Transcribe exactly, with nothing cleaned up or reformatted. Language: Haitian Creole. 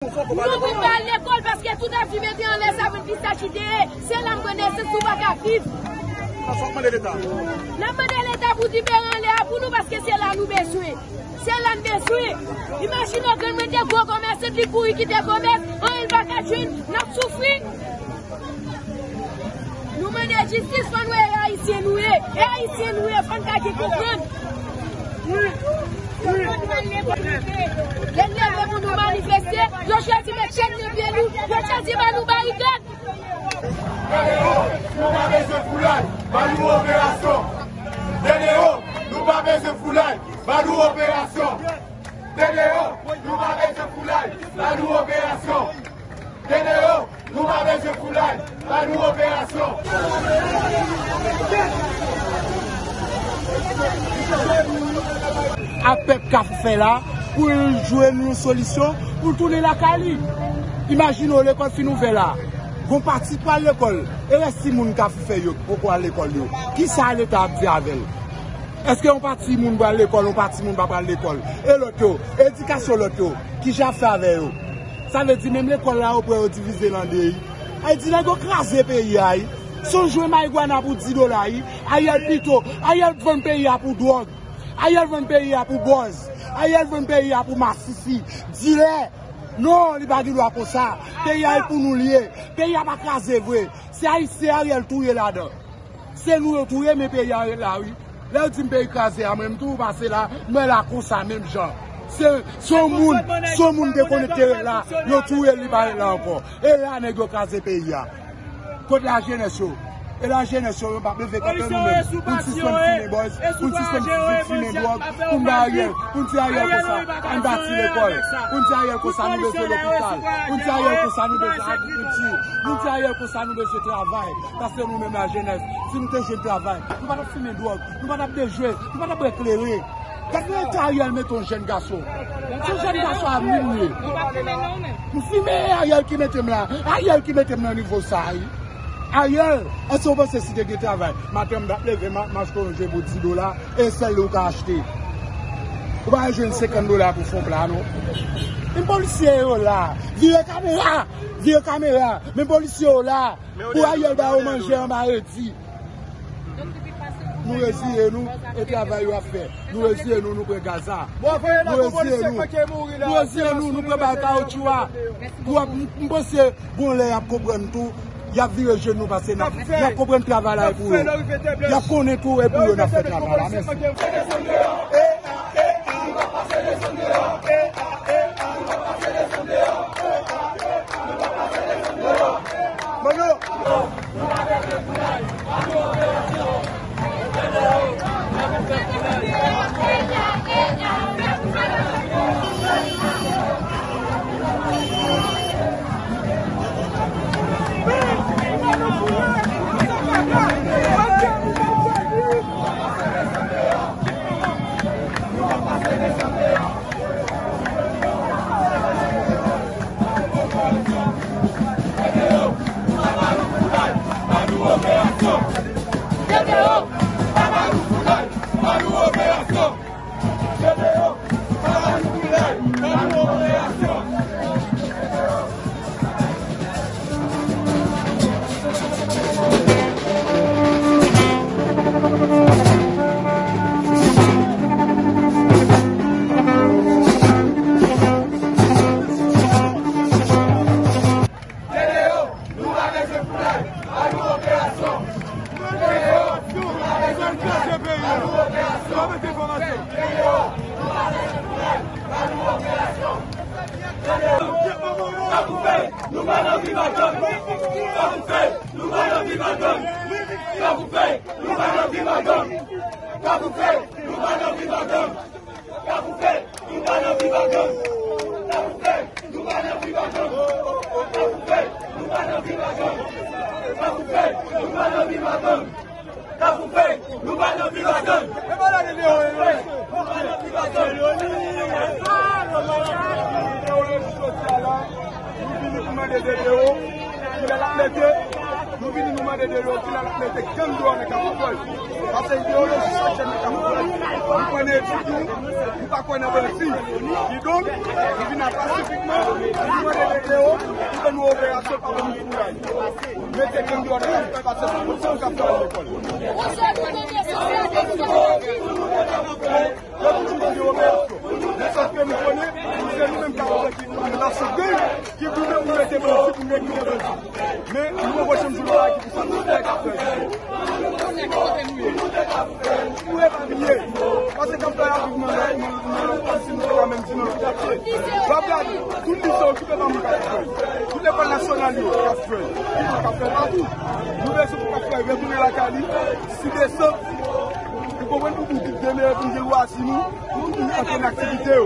Nou vin pa al lekòl paske tout ap viv mete anlè sa vin pi sa ki te ye. Se la m pran nesans nou pa ka viv. N ap mande Leta pou di pere anlè a pou nou paske se la nou bezwen. Se la n bezwen. Imajine w grann mwen te gwo komèsant li kouri kite komès. Anyen l pa ka jwenn. N ap soufri. Nou mande jistis, fò nou e Ayisyen nou ye. E Ayisyen nou ye, fò n ka gen konprann. Lè n leve pou nou manifeste, yo chwazi met chèn nan pye nou, yo chwazi ba nou barikad. T D O, nou pa bezwen foulay, ba nou operasyon. T D O, nou pa bezwen foulay, ba nou operasyon. T D O, nou pa bezwen foulay, ba nou operasyon. T D O, nou pa bezwen foulay, ba nou operasyon. A pèp Kafou fè la, pou l jwenn yon solisyon, pou l tounen lakay li. Imajine w, lekòl fin ouvè la. Gon pati pral lekòl. E rès timoun Kafou fè yo, poko al lekòl yo. Kisa Leta ap di avè l? Èske yon pati moun pral lekòl, yon pati moun pa pral lekòl? E lòt yo, edikasyon lòt yo, kijan ap fè avè yo? Sa vle di menm lekòl la yo pran yo divize l an de, wi. Sa vle di nèg yo kraze peyi a, wi. Si w jwenn marigwana pou dis dola, wi. Ariel pito, Ariel vann peyi a pou dwòg. Ariel vann peyi a pou bòz. Ariel vann peyi a pou masisi, dilè. Non, li pa gen dwa konsa. Peyi a e pou nou l ye. Peyi a pa kraze vre. Se Ayisyen Ariel touye ladan. Se nou yo touye, men peyi a ret la, wi. Lè yo di m peyi kraze a, mwen, m tou pase la, m wè la konsa, menm jan. Se, se yon moun, se yon moun te konnen te ret la, yo touye l, li pa ret la ankò. E la, nèg yo kraze peyi a. Kot lajenès yo? E lajenès yo, yo p ap leve kanpe nou menm. Pou n sispann fimen bòz, pou n sispann fimen dwòg, pou n ba Ariel, pou n di Ariel konsa, ann bati lekòl. Pou n di Ariel konsa, nou bezwen lopital. Pou n di Ariel konsa, nou bezwen agrikilti. Pou n di Ariel konsa, nou bezwen travay. Paske nou menm lajenès, si nou te jwenn travay, nou pa t ap fimen dwòg, nou pa t ap bejwe, nou pa t ap bwè kleren. Gad nan eta Ariel mete yon jèn gason. Se yon jèn gason a mil ye. Nou fimen, Ariel ki mete m la. Ariel ki mete m nan nivo sa a, wi. Ariel, èske w panse si te gen travay, maten m t ap leve, m ap mache konje pou dis dola, e sèl li w ka achte? Ou pa jwenn senkant dola pou fon pla, non. Men polisye yo la. Vire kamera! Vire kamera! Men polisye yo la. Pou Ariel ba yo manje anba redi. Nou reziye nou e travay yo ap fè. Nou reziye nou, nou pran gaz la. Nou reziye nou. Nou reziye nou, nou pran bal kawotchou a. Pou ap, m, m panse gon lè y ap konprann tou, y ap vire je nou pase n ap, y ap konprann travay la e pou yo. Y ap konnen tou e pou yo n ap fè travay la. Mèsi. Nou pa nan viv ak gang. Kapoupe, nou pa nan viv ak gang. Kapoupe, nou pa nan viv ak gang. Kapoupe, nou pa nan viv ak gang. Kapoupe, nou pa nan viv ak gang. Kapoupe, nou pa nan viv ak gang. Kapoupe, nou pa nan viv ak gang. Kapoupe, nou pa nan viv ak gang. Kapoupe, nou pa nan viv ak gang. Kapoupe, nou pa nan viv ak gang. Nou vini pou mande de Dewo. Nou la mete. Vini nou mande de yo ki la mete gang deyò nan Kafoufèy. Paske ideoloji sa k nan Kafoufèy. Nou kwè nan etid nou, nou pa kwè nan banti. Kidonk, nou vin la pasifikman, nou mande de yo pou fè nou operasyon pa pou nou kouraj. Mete gang deyò nan Kafoufèy paske se pou sa nou ka fè al lekòl. Yo toujou di yo operasyon. Men sòf ke nou konnen, se nou menm k ap fè ki mache gang, ki goumen pou mete bandi, pou regile bandi. Men nou poko janm jwenn yon bagay ki pou satisfè k ap fè. Nou epapiye. Paske k ap fè a viv nan lòt, nan lòt, nan lòt, si nou pa menm di nan lòt katye. W ap gade, tout lise okipe pa moun k ap jwenn. Tout lekòl nasyonal yo k ap jwenn. Ki moun k ap fè patou. Nou bezwen pou k ap fè retounen lakay li, si desann. Ou konprann pou demen pou nou lwazi nou, pou nou antre nan aktivite yo.